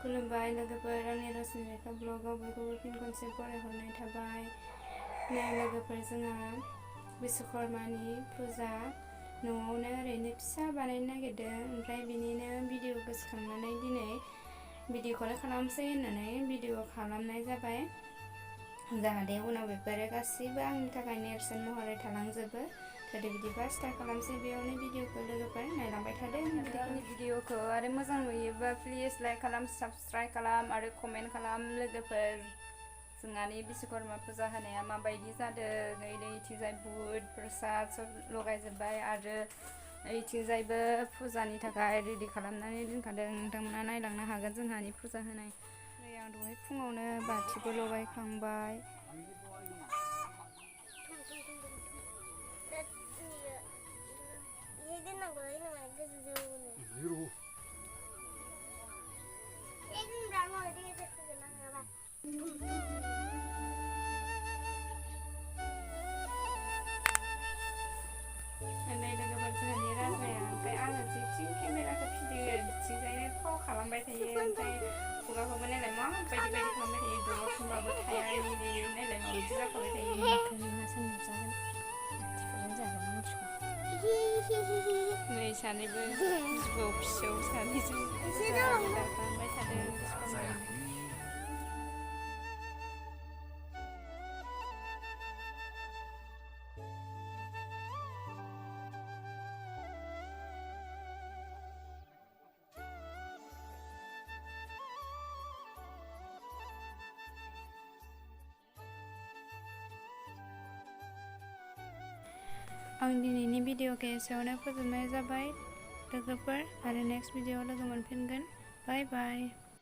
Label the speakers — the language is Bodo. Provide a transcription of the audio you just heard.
Speaker 1: खुलुमबाय लोगोफोर आंनि रश्मिरेखा ब्लगाव बयखौबो फिन खनसे बरायहरनाय थाबाय। नै लोगोफोर जोंहा बिश्वकर्मानि फुजा न'आवनो ओरैनो फिसा बानायनो नागिरदों, ओमफ्राय बिनिनो भिडिअ गोसोखांनानै दिनै भिडिअखौनो खालामसै होननानै भिडिअ खालामनाय जाबाय, जाहाथे उनाव बेफोरो गासैबो आंनि थाखाय नेरसोन महरै थालांजोबो। थादो बिदिबा स्टार्ट खालामसै बेयावनो भिडिअखौ लोगोफोर नायलांबाय थादो। आंनि भिडिअखौ आरो मोजां नुयोबा प्लिज लाइक खालाम, साबस्क्राइब खालाम आरो कमेन्ट खालाम लोगोफोर। जोंहानि बिश्वकर्मा फुजा होनाया माबायदि जादों, नैथिंजाय बुट प्रसाद सब लगायजोब्बाय आरो ओइथिंजायबो फुजानि थाखाय रेडि खालामनानै दोनखादों। नोंथांमोना नायलांनो हागोन जोंहानि फुजा होनाय। नै आं दहाय फुङावनो बाथिबो लगायखांबाय। नै लोगोफोर जोंहानि राजाया, ओमफ्राय आङो जेथिं केमेराखौ फिदिङो बिथिंजायनो फाव खालामबाय थायो, ओमफ्राय खुगाखौबो नायलाय माबायदि खालामबाय थायो, दलर होनबाबो थाया, नायलाय माबायदि जाखाबाय थायो। नै सानैबो बिबौ फिसौ सानैजों खालामबाय थादों। आं दिनैनि भिडिअखौ एसेयावनो फोजोबनाय जाबाय लोगोफोर, आरो नेक्स्ट भिडिअआव लोगो मोनफिनगोन। बाय बाय।